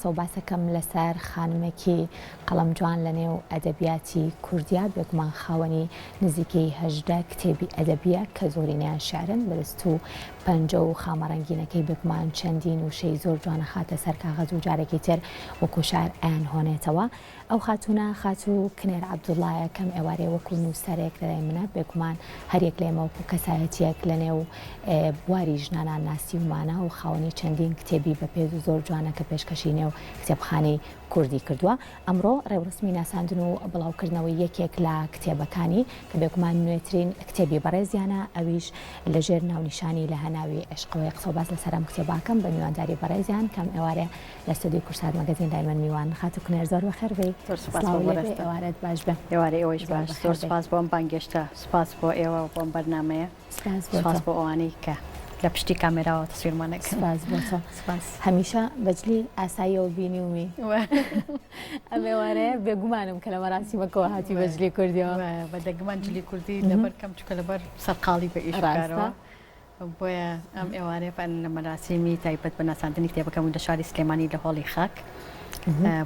قسە و باسەکەم لەسەر خانمێکی قەڵەم جوان لە نێو ئەدەبیاتی کوردیا، بێگومان خاوەنی نزیکەی 18 کتێبی ئەدەبیە کە زۆرینەیان شیعرن، بە دەست و پەنجە و خامە ڕەنگینەکەی بێگومان چەندین وشەی زۆر جوان ئەخاتە سەر کاغەز و جارێکی تر وەکو شاعر ئەیانهۆنێتەوە. ئەو خاتوونە خاتوو کنێر عەبدوڵڵایە کەم ئێوارێ وەکو نووسەرێک لەلای منە، بێگومان هەریەک لە ئێمە وەکو کەسایەتییەک لەنێو بواری ژنانا ناسیومانە و خاوەنی چەندین کتێبی بەپێز و زۆر جوانە کە پێشکەشی نێو کتێبخانەی کوردی کردووە. ئەمڕۆ ڕێوڕەسمی ناساندن و بڵاوکردنەوەی یەکێک لە کتێبەکانی کە بێگومان نوێترین کتێبی بەڕێزیانە ئەویش لەژێر ناونیشانی لە هەناوی عیشقەوەیە قسە و باس لەسەر ئەم کتێبە ئەکەم بە میوانداری بەڕێزیان کەم ئێوارێ لە ستۆدیۆی کوردسات مەگەزین لای من میوان خاتوو کنێر زۆر بەخێر بێی زۆر سوپاس بۆ سڵاو لێ بێ بەڕێزتان. ئێوارەت باش بێ. ئێوارەی ئێوەیش زۆر باش بەخێر زۆر بێی. سوپاس بۆ ئەم بانگێشتە سوپاس بۆ ئێوە و بۆ ئەم بەرنامەیە سوپاس بۆ سوپاس تۆ. بۆ ئەوانەی کە لە پشتی کامێراوە تەسویرمان ئەکەن. سوپاس بۆ تۆ. سوپاس. هەمیشە بە جلی ئاساییەوە بینیومی ئەم ئێوارەیە بێگومانم کە لە مەراسیمەکەوە هاتی بە جلی کوردیەوە. بە دەگمەن جلی کوردی لەبەر کەم چونکە لەبەر سەرقاڵی بە ئیش و ڕاستە. کارەوە بۆیە ئەم ئێوارەیە لە مەراسیمی تایبەت بە ناساندنی کتێبەکەم لە شاری سلێمانی لە هۆڵی خاک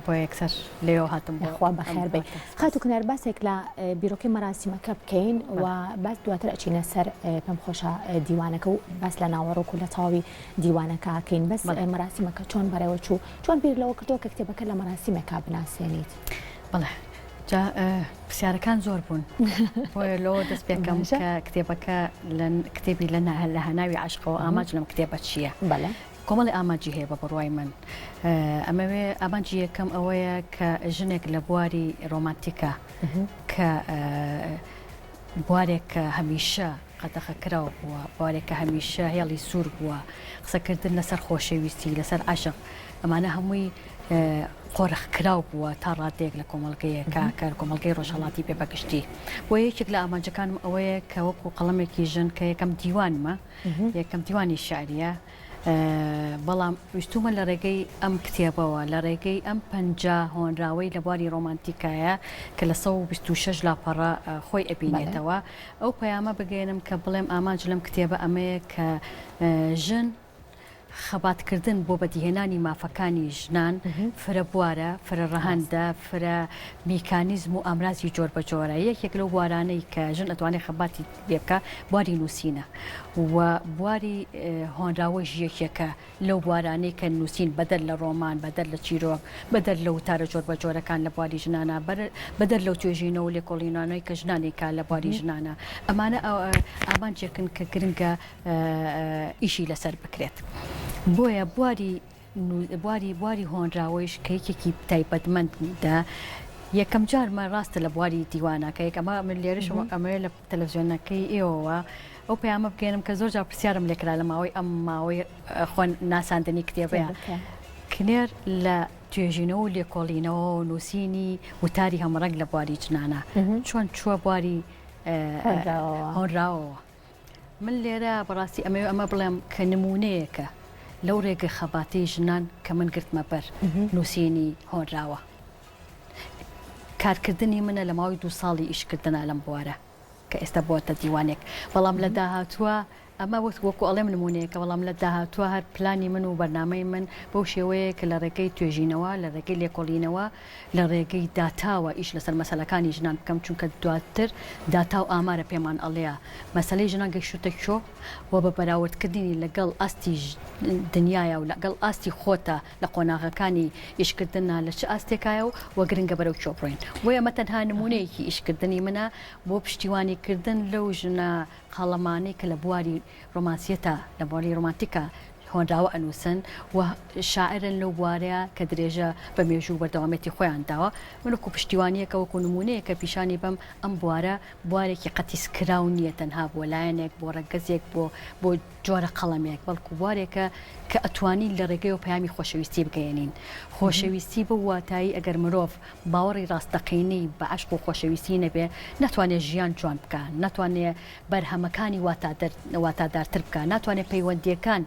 بۆ یەکسەر لەوێوە هاتم بۆ خوا بەخێر بێی خاتوو کنار باسێک لە بیرۆکەی مەراسیمەکە بکەین و باس دواتر ئەچینە سەر پێم خۆشە دیوانەکە و باس لە ناوەڕۆک و لە تەواوی دیوانەکە کەین بەس مەراسیمەکە چۆن بەڕێوە چوو چۆن بیر لەوە کردەوە کە کتێبەکە لە مەراسیمێکا بناسێنیت؟ بەڵێ جا پرسیارەکان زۆر بوون بۆیە لەوە دەست پێکەم کە کتێبەکە لە کتێبی لە لە هەناوی عشقەوە ئامانج لەم کتێبە چییە؟ بەڵێ کۆمەڵی ئامانجی هەیە بە بڕوای من ئەمەوێ ئامانجی یەکەم ئەوەیە کە ژنێک لە بواری ڕۆمانتیکە کە بوارێک کە هەمیشە قەدەخەکراو بووە، بوارێک کە هەمیشە هێڵی سوور بووە، قسەکردن لەسەر خۆشەویستی، لەسەر عەشق، ئەمانە هەمووی قۆرخکراو بووە تا ڕادەیەک لە کۆمەڵگەیەکا کە کۆمەڵگەی ڕۆژهەڵاتی بێ بەگشتی. بۆیە یەکێک لە ئامانجەکانم ئەوەیە کە وەکوو قەڵەمێکی ژن کە یەکەم دیوانمە، یەکەم دیوانی شیعرییە، بەڵام ویستوومە لە ڕێگەی ئەم کتێبەوە، لە ڕێگەی ئەم 50 هۆنراوەی لە بواری ڕۆمانتیکایە کە لە 126 لاپەڕە خۆی ئەبینێتەوە، ئەو پەیامە بگەیەنم کە بڵێم ئامانج لەم کتێبە ئەمەیە کە ژن خەباتکردن بۆ بەدیهێنانی مافەکانی ژنان فرە بوارە، فرە ڕەهەندە، فرە میکانیزم و ئامرازی جۆربەجۆرە. یەکێک لەو بوارانەی کە ژن ئەتوانێت خەباتی لێ بکا بواری نووسینە و بواری هۆنراوەیش یەکێکە لەو بوارانەی کە نووسین بەدەر لە ڕۆمان، بەدەر لە چیرۆک، بەدەر لە وتارە جۆربەجۆرەکان لە بواری ژنانا، بەدەر لەو توێژینەوە و لێکۆڵینانەی کە ژنان ئەیکا لە بواری ژنانا، ئەمانە ئامانجێکن کە گرنگە ئیشی لەسەر بکرێت. بۆیە بواری بواری بواری هۆنراوەیش کە یەکێکی تایبەتمەندە، یەکەم جارمە ڕاستە لە بواری دیوانە کە یەک ئەمە من لێرەش ئەمەوێ لە تەلەفزیۆنەکەی ئێوەوە ئەو پەیامە بگەێنم کە زۆر جار پرسیارم لێکرا لە ماوەی ئەم ماوەی خۆ ناساندنی کتێبەیە کنێر لە توێژینەوە و لێکۆڵینەوە و نووسینی وتاری هەمەڕەنگ لە بواری ژنانە چۆن چووە بواری هۆنراوەوە. من لێرە بەڕاستی ئەمەوێ ئەمە بڵێم کە نموونەیەکە لەو ڕێگە خەباتەی ژنان کە من گرتمە بەر نووسینی هۆنراوە. کارکردنی منە لە ماوەی دوو ساڵی ئیشکردنا لەم بوارە کە ئێستا بووەتە دیوانێک، بەڵام لە داهاتووە ئەمە وەکو ئەڵێم نموونەیەکە، بەڵام لە داهاتووە هەر پلانی من و بەرنامەی من بەو شێوەیە کە لە ڕێگەی توێژینەوە، لە ڕێگەی لێکۆڵینەوە، لە ڕێگەی داتاوە ئیش لەسەر مەسەلەکانی ژنان بکەم، چونکە دواتر داتا و ئامارە پێمان ئەڵێ مەسەلەی ژنان گەیشتووتە کوێ و بە بەراوردکردنی لەگەڵ ئاستی دنیایا و لەگەڵ ئاستی خۆتا لە قۆناغەکانی ئیشکردنا لە چ ئاستێکایە و وە گرنگە بەرەو کوێ بڕۆین. بۆیە ئەمە تەنها نموونەیەکی ئیشکردنی منە بۆ پشتیوانیکردن لەو ژنە قەڵەمانەی کە لە بواری ڕۆمانسیەتا، لە بواری ڕۆمانتیکا هۆنراوە ئەنووسن و شاعرن لەو بوارەیا کە درێژە بە مێژوو و بەردەوامێتی خۆیان داوە. من وەکوو پشتیوانییەکە، وەکوو نموونەیەکە پیشانی بەم ئەم بوارە بوارێکی قەتیسکراو نییە تەنها بۆ لایەنێک، بۆ ڕەگەزێک، بۆ بۆ جۆرە قەڵەمێک، بەڵکوو بوارێکە کە ئەتوانین لە ڕێگەیەوە پەیامی خۆشەویستی بگەیەنین. خۆشەویستی بەو واتایەی ئەگەر مرۆڤ باوەڕی ڕاستەقینەی بە عەشق و خۆشەویستی نەبێ، ناتوانێ ژیان جوان بکا، ناتوانێ بەرهەمەکانی واتادارتر بکا، ناتوانێ پەیوەندییەکان.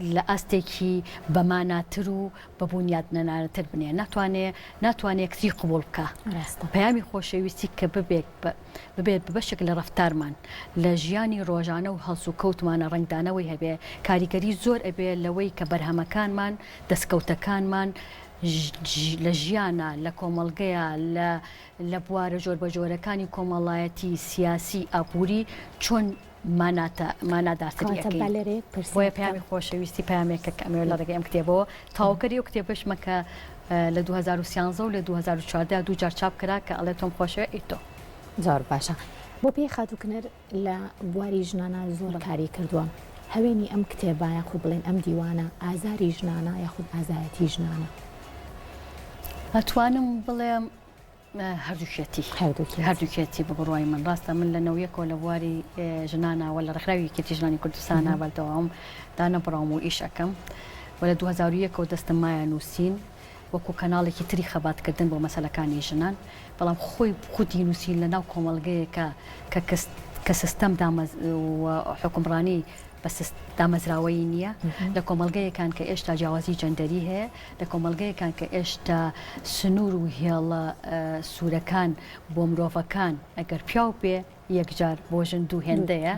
لە ئاستێکی بە ماناتر و بە بونیادنەنانەتر بنێ ناتوانێ ناتوانێ یەکتری قبوڵ بکا ڕاستە. پەیامی خۆشەویستی کە ببێت بە ببێت بە بەشێک لە ڕەفتارمان لە ژیانی ڕۆژانە و هەڵسوکەوتمانە ڕەنگدانەوەی هەبێ کاریگەری زۆر ئەبێ لەوەی کە بەرهەمەکانمان دەستکەوتەکانمان لە ژیانا لە کۆمەڵگەیا لە لە بوارە جۆربەجۆرەکانی کۆمەڵایەتی سیاسی ئابووری چۆن ماناتە مانادارتری کەواتە ئەکەین. با لێرە یەک پرسیار بۆیە بکەم. پەیامی خۆشەویستی پەیامێکە کە ئەمەوێت لە ڕێگەی ئەم کتێبەوە تەواوکەری ئەو کتێبەشمە کە لە 2013 و لە 2014 دوو جار چاپ کرا کە ئەڵێ تۆم خۆشەوێ ئەی تۆ. زۆر باشە. بۆ پێی خاتوو کنەر لە بواری ژنانا زۆر کاری کردووە. هەوێنی ئەم کتێبە یاخود بڵێین ئەم دیوانە ئازاری ژنانە یاخود ئازایەتی ژنانە؟ ئەتوانم بڵێم هەردووکیەتی. هەردووکیەتی بە بڕوای من. ڕاستە من لە نەویەکەوە لە بواری ژنانا و لە ڕێکخراوی یەکێتی ژنانی کوردستانا بەردەوام دانەبڕاوم و ئیش ئەکەم و لە 2001 ەوە دەستم مایە نووسین وەکو کەناڵێکی تری خەباتکردن بۆ مەسەلەکانی ژنان بەڵام خۆی خودی نووسین لە ناو کۆمەڵگەیەکە کە کە سیستەم دامەز و حوکمڕانی بە دامەزراوەیی نییە، لە کۆمەڵگەیەکان کە ئێشتا جیاوازی جەندەری هەیە، لە کۆمەڵگەیەکان کە ئێشتا سنوور و هێڵە سوورەکان بۆ مرۆڤەکان ئەگەر پیاو بێ یەکجار بۆ ژن دوو هێندەیە،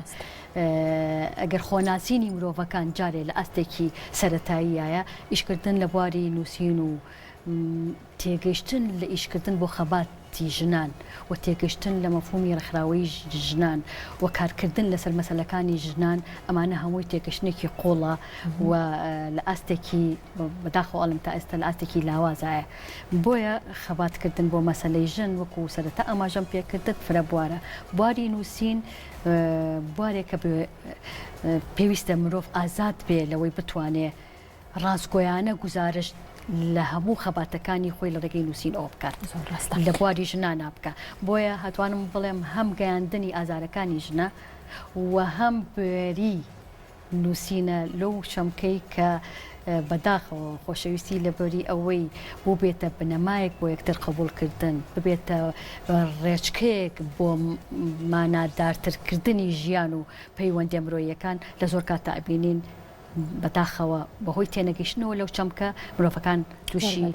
ئەگەر خۆناسینی مرۆڤەکان جارێ لە ئاستێکی سەرەتاییایە، ئیشکردن لە بواری نووسین و تێگەیشتن لە ئیشکردن بۆ خەباتی ژنان و تێگەیشتن لە مەفهومی ڕێکخراوەیی ژنان و کارکردن لەسەر مەسەلەکانی ژنان ئەمانە هەمووی تێگەیشتنێکی قوڵە و لە ئاستێکی بەداخەوە ئەڵێم تا ئێستا لە ئاستێکی لاوازایە بۆیە خەباتکردن بۆ مەسەلەی ژن وەکو سەرەتا ئاماژەم پێکردت فرە بوارە بواری نووسین بوارێکە پێویستە مرۆڤ ئازاد بێ لەوەی بتوانێ ڕاستگۆیانە گوزارشت لە هەموو خەباتەکانی خۆی لە ڕێگەی نووسینەوە بکات زۆر ڕاستە. لە بواری ژنانا بکا. بۆیە ئەتوانم بڵێم هەم گەیاندنی ئازارەکانی ژنە و هەم بوێری نووسینە لەو چەمکەی کە بەداخەوە خۆشەویستی لەبری ئەوەی بووبێتە بنەمایەک بۆ یەکتر قبوڵکردن، ببێتە ڕێچکەیەک بۆ مانادارترکردنی ژیان و پەیوەندیە مرۆییەکان لە زۆر کاتا ئەبینین بەداخەوە بەهۆی تێنەگەیشتنەوە لەو چەمکە مرۆڤەکان تووشی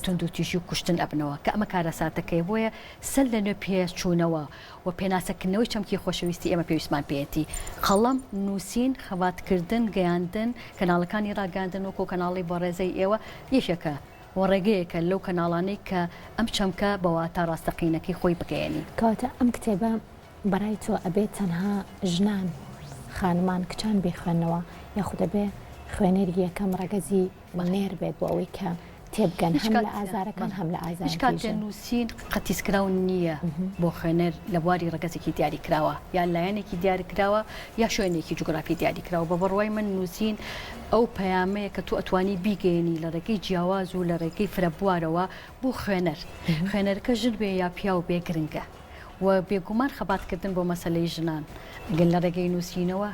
توندوتیژی و کوشتن ئەبنەوە کە ئەمە کارەساتەکەی بۆیە سەر لە نوێ پێچوونەوە و پێناسەکردنەوەی چەمکی خۆشەویستی ئێمە پێویستمان پێیەتی قەڵەم نووسین خەباتکردن گەیاندن کەناڵەکانی ڕاگەیاندن وەکو کەناڵی بەڕێزەی ئێوە یەکێکە و ڕێگەیەکە لەو کەناڵانەی کە ئەم چەمکە بە واتا ڕاستەقینەکەی خۆی بگەیەنی. کەواتە ئەم کتێبە بەڕای تۆ ئەبێ تەنها ژنان، خانمان، کچان بیخوێننەوە یاخود ئەبێ خوێنەری یەکەم ڕەگەزی نێر بێت بۆ ئەوەی کە تێبگەن هەم لە ئازارەکان هەم لە هیچ ئازایەتی کاتێ ژن؟ نووسین قەتیسکراو نییە بۆ خوێنەر لە بواری ڕەگەزێکی دیاریکراوە یا لایەنێکی دیارکراوە یا شوێنێکی جوگرافی دیاریکراوە بە بڕوای من نووسین ئەو پەیامەیە کە تۆ ئەتوانی بیگەیەنی لە ڕێگەی جیاواز و لە ڕێگەی فرەبوارەوە بۆ خوێنەر خوێنەرەکە ژن بێ یا پیاو بێ گرنگە و بێگومان خەباتکردن بۆ مەسەلەی ژنان گەر لە ڕێگەی نووسینەوە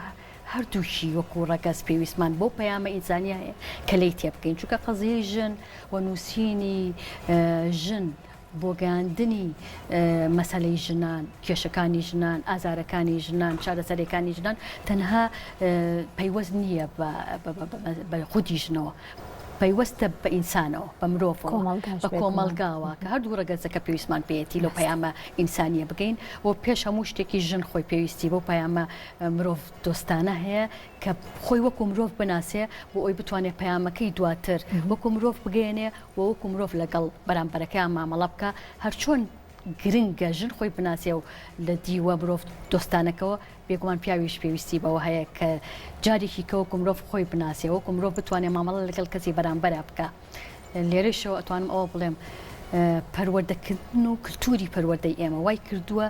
هەردووکی وەکو ڕەگەز پێویستمان بەو پەیامە ئینسانیە هەیە کە لێی تێبگەین چونکە قەزیەی ژن و نووسینی ژن بۆ گەیاندنی مەسەلەی ژنان کێشەکانی ژنان ئازارەکانی ژنان چارەسەرەکانی ژنان تەنها پەیوەست نییە بە خودی ژنەوە پەیوەستە بە ئینسانەوە، بە مرۆڤەوە، بە کۆمەڵگاوە کە هەردوو ڕەگەزەکە پێویستمان پێیەتی لەو پەیامە ئینسانییە بگەین و پێش هەموو شتێکی ژن خۆی پێویستی بەو پەیامە مرۆڤ دۆستانە هەیە کە خۆی وەکو مرۆڤ بناسێ بۆ ئەوی بتوانێت پەیامەکەی دواتر وەکو مرۆڤ بگەیەنێ و وەکو مرۆڤ لەگەڵ بەرامبەرەکەیان مامەڵە بکا هەرچۆن گرنگە ژن خۆی بناسێ و لە دیوە مرۆڤ دۆستانەکەوە بێگومان پیاویش پێویستی بەوە هەیە کە جارێکی کە وەکو مرۆڤ خۆی بناسێ وەکو مرۆڤ بتوانێ مامەڵە لەگەڵ کەسی بەرامبەرا بکا لێرەشەوە ئەتوانم ئەوە بڵێم پەروەردەکردن و کلتوری پەروەردەی ئێمە وای کردووە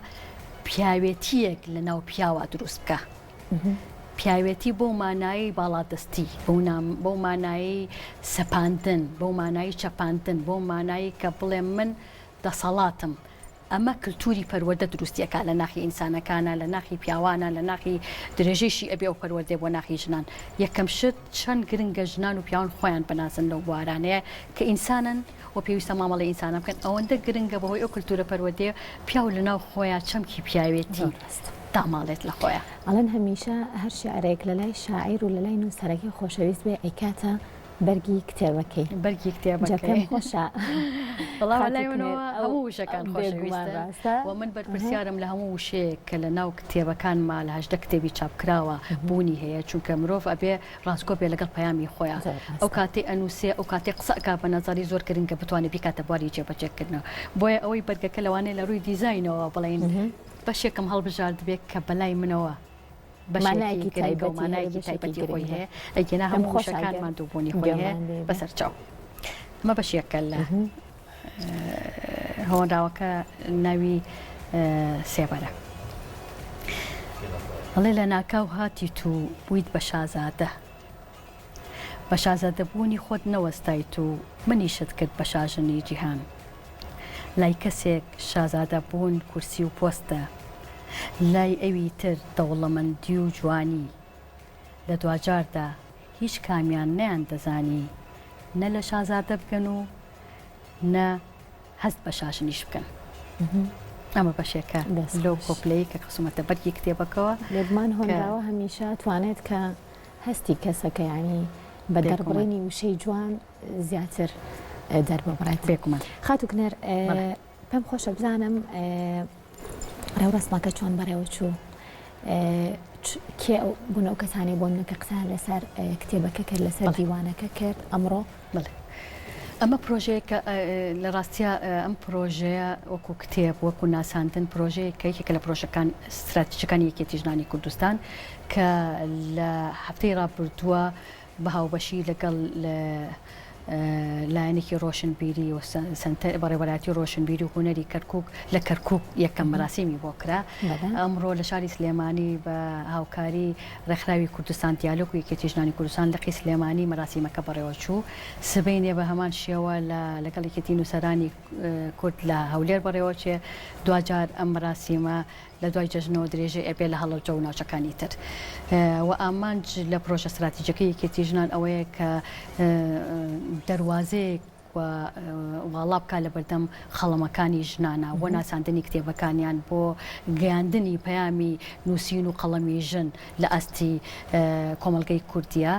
پیاوێتیەک لە ناو پیاوە دروست بکە پیاوێتی بەو مانایەی باڵادەستی بەو مانایەی سەپاندن بەو مانایی چەپاندن بەو مانایی کە بڵێم من دەسەڵاتم ئەمە کلتوری پەروەردە دروستی ئەکا لە ناخی ئینسانەکانا لە ناخی پیاوانا لە ناخی درێژەیشی ئەبێ ئەو پەروەردەیە بۆ ناخی ژنان یەکەم شت چەند گرنگە ژنان و پیاوان خۆیان بناسن لەو بوارانەیە کە ئینسانن و پێویستە مامەڵەی ئینسانە بکەن ئەوەندە گرنگە بەهۆی ئەو کلتورە پەروەردەیە پیاو لە ناو خۆیا چەمکی پیاوێتی زۆر ڕاستە. داماڵێت لە خۆیا. ئەڵێن هەمیشە هەر شیعرێک لە لای شاعیر و لە لای نووسەرەکەی خۆشەویست بێ ئەیکاتە بەرگی کتێبەکەی. بەرگی کتێبەکەی. جا پێم خۆشە وەڵا بە لای منەوە هەموو وشەکان خۆشەویستن و من بەرپرسیارم لە هەموو وشەیەک کە لە ناو کتێبەکانما لە 18 کتێبی چاپکراوە بوونی هەیە چونکە مرۆڤ ئەبێ ڕاستگۆ بێ لەگەڵ پەیامی خۆیا ئەو کاتەی ئەنووسێ ئەو کاتەی قسە ئەکا بە نەزەری زۆر گرنگە بتوانێ بیکاتە بواری جێبەجێکردنەوە بۆیە ئەوەی بەرگەکە لەوانەیە لە ڕووی دیزاینەوە بڵێین بەشێکم هەڵبژاردبێ کە بەلای منەوە بەشێکی گرنگە و مانایەکی تایبەتی خۆی هەیە ئەگینا هەموو وشەکان ماندووبوونی خۆی هەیە بەسەرچاو ئەمە بەشێکە لە هۆنراوەکە ناوی سێبەرە. ئەڵێ لە ناکاو هاتیت و بوویت بە شازادە. بە شازادەبوونی خۆت نەوەستایت و منیشت کرد بە شاژنی جیهان. لای کەسێک شازادە بوون کورسی و پۆستە، لای ئەوی تر دەوڵەمەندی و جوانی. لە دواجاردا هیچ کامیان نەیاندەزانی نە لە شازادە بگەن و نە هەست بە شاژنیش بکەن. ئەمە بەشێکە لەو کۆپلەی کە خستومەتە بەرگی کتێبەکەوە. بێگومان هۆنراوە هەمیشە توانێت کە هەستی کەسەکە یانی بە دەربڕینی وشەی جوان زیاتر دەرببڕێت. بێگومان. خاتوو کنەر پێم خۆشە بزانم ڕێوڕەسمەکە چۆن بەڕێوە چوو؟ کێ بوون ئەو کەسانەی بۆ منە کە قسەیان لەسەر کتێبەکە کرد لەسەر دیوانەکە کرد ئەمڕۆ؟ بەڵێ ئەمە پرۆژەیەکە لە ڕاستیا ئەم پرۆژەیە وەکو کتێب وەکو ناساندن پرۆژەیە کە یەکێکە لە پرۆژەکان ستراتیژەکانی یەکێتی ژنانی کوردستان کە لە هەفتەی ڕابردووە بە هاوبەشی لەگەڵ لایەنێکی ڕۆشنبیری و سەنتەر بەڕێوەبەرایەتی ڕۆشنبیری و هونەری کەرکوک لە کەرکوک یەکەم مەراسیمی بۆ کرا. ئەمڕۆ لە شاری سلێمانی بە هاوکاری ڕێکخراوی کوردستان دیالۆگ و یەکێتی ژنانی کوردستان لقی سلێمانی مەراسیمەکە بەڕێوەچوو. سبەینێ بە هەمان شێوە لە لەگەڵ یەکێتی نووسەرانی کورد لە هەولێر بەڕێوەچێ. دواجار ئەم مەراسیمە لە دوای جەژنەوە درێژەی ئەبێ لە هەڵەبجە و ناوچەکانی تر و ئامانج لە پرۆژە ستراتیجەکەی یەکێتی ژنان ئەوەیە کە دەروازەیەک و واڵا بکات لە بەردەم قەڵەمەکانی ژنانە بۆ ناساندنی کتێبەکانیان بۆ گەیاندنی پەیامی نووسین و قەڵەمی ژن لە ئاستی کۆمەڵگەی کوردیە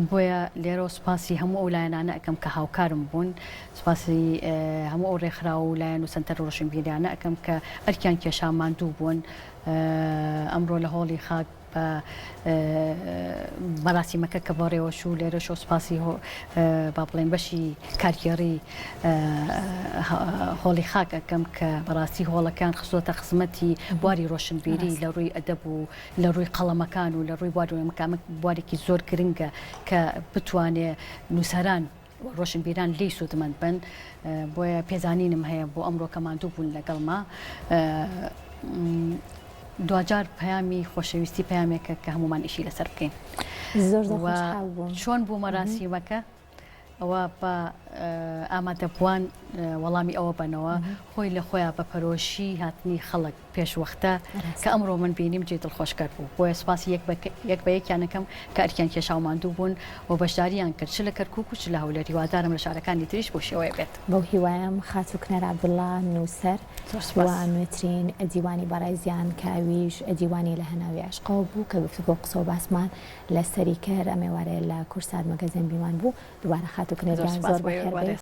بۆیە لێرەوە سوپاسی هەموو ئەو لایەنانە ئەکەم کە هاوکارم بوون سوپاسی هەموو ئەو ڕێکخراو و لایەن و سەنتەر و ڕۆشنبیریانە ئەکەم کە ئەرکیان کێشا ماندوو بوون ئەمڕۆ لە هۆڵی خاک بە مەراسیمەکە کە بەڕێوەچوو لێرەشەوە سوپاسی با بڵێن بەشی کارگێڕی هۆڵی خاک ئەکەم کە بەڕاستی هۆڵەکان خستۆتە خزمەتی بواری ڕۆشنبیری لە ڕووی ئەدەب و لە ڕووی قەڵەمەکان و لە ڕووی بواری بوارێکی زۆر گرنگە کە بتوانێ نووسەران و ڕۆشنبیران لێی سوودمەند بن، بۆیە پێزانینم هەیە بۆ ئەمڕۆ کە ماندوو بوون لەگەڵما. دواجار پەیامی خۆشەویستی پەیامێکە کە هەموومان ئیشی لەسەر بکەین. زۆر زۆر خۆشحاڵ بووم. چۆن بوو مەراسیمەکە؟ ئەوە بە ئامادەبووان وەڵامی ئەوە بەنەوە، خۆی لە خۆیا بە پەرۆشی هاتنی خەڵک پێش وەختە کە ئەمڕۆ من بینیم جێی دڵخۆشکەر بوو بۆیە سوپاسی یەک بە یەک بە یەکیان ئەکەم کە ئەرکیان کێشا و ماندوو بوون و بەشداریان کرد چ لە کەرکوک و چ لە هەولێر هیوادارم لە شارەکانی تریش بەو شێوەیە بێت. بەو هیوایەم خاتوو کنار عەبدوڵا نووسەر زۆر و سوپاس. نوێترین دیوانی بەڕێزیان کە ئەویش دیوانی لە هەناوی عەشقەوە بوو کە گفتوگۆ و قسە و باسمان لە سەری کرد ئەم ئێوارەیە لە کوردسات مەگەزێن بیمان بوو دووبارە خاتوو کنار زۆر گیان سوپاس زۆر بۆ ئێوەی بەخێر بێی. بەڕێز.